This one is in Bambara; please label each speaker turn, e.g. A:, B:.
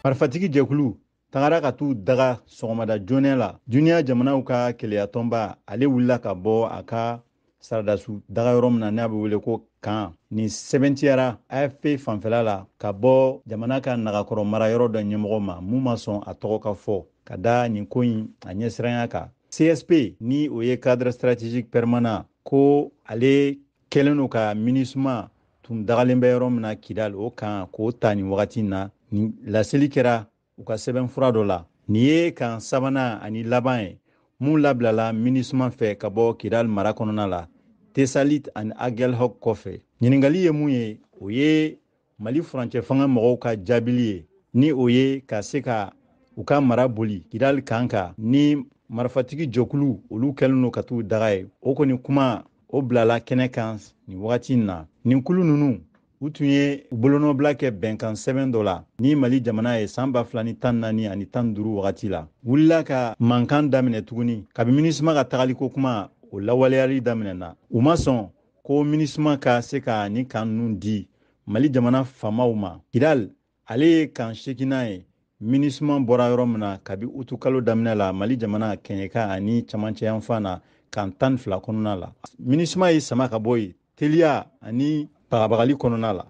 A: Marifatigi jɛkulu tagara ka t'u daga sɔgɔmada joona la. Duniya jamanaw ka kelenyatɔnba, ale wulila ka bɔ a ka saradasiw daga yɔrɔ min na, n'a bɛ wele ko kan. Nin sɛbɛntiyara AFP fanfɛla la ka bɔ jamana ka nagakɔrɔ mara yɔrɔ dɔ ɲɛmɔgɔ ma, mun ma sɔn a tɔgɔ ka fɔ ka da nin ko in a ɲɛsiranya kan. CSP, ni o ye cadre stratégique permanent, ko ale kɛlen don ka MINUSMA tun dagalen bɛ yɔrɔ min na Kidal, o kan k'o ta nin wagati in na. Nin laseli kɛra u ka sɛbɛnfura dɔ la. Nin ye kan sabanan ani laban ye mun labilala MINUSMA fɛ ka bɔ Kidal mara kɔnɔna la, Tesalit ani Aguelhok kɔfɛ. Ɲininkali ye mun ye, o ye Mali furancɛ fanga mɔgɔw ka jaabili ye, ni o ye ka se ka u ka mara boli Kidal kan kan ni marifatigi jɛkulu olu kɛlen don ka t'u daga ye. O kɔni kuma o bilala kɛnɛ kan nin wagati in na. Nin kulu ninnu, u tun ye u bolonɔbila kɛ bɛnkan sɛbɛn dɔ la ni Mali jamana ye san 2014 ani 15 wagati la. Wulila ka mankan daminɛ tuguni kabi MINUSMA ka tagaliko kuma o lawaleyali daminɛna. U ma sɔn ko MINUSMA ka se ka nin kan ninnu di Mali jamana faamaw ma. Kidal, ale ye kan seeginnan ye MINUSMA bɔra yɔrɔ min na kabi utukalo daminɛ la Mali jamana kɛɲɛka ani camancɛ yanfan na, kan 12 kɔnɔna la. MINUSMA ye sama ka bɔ yen teliya ani bagabagali kɔnɔna la.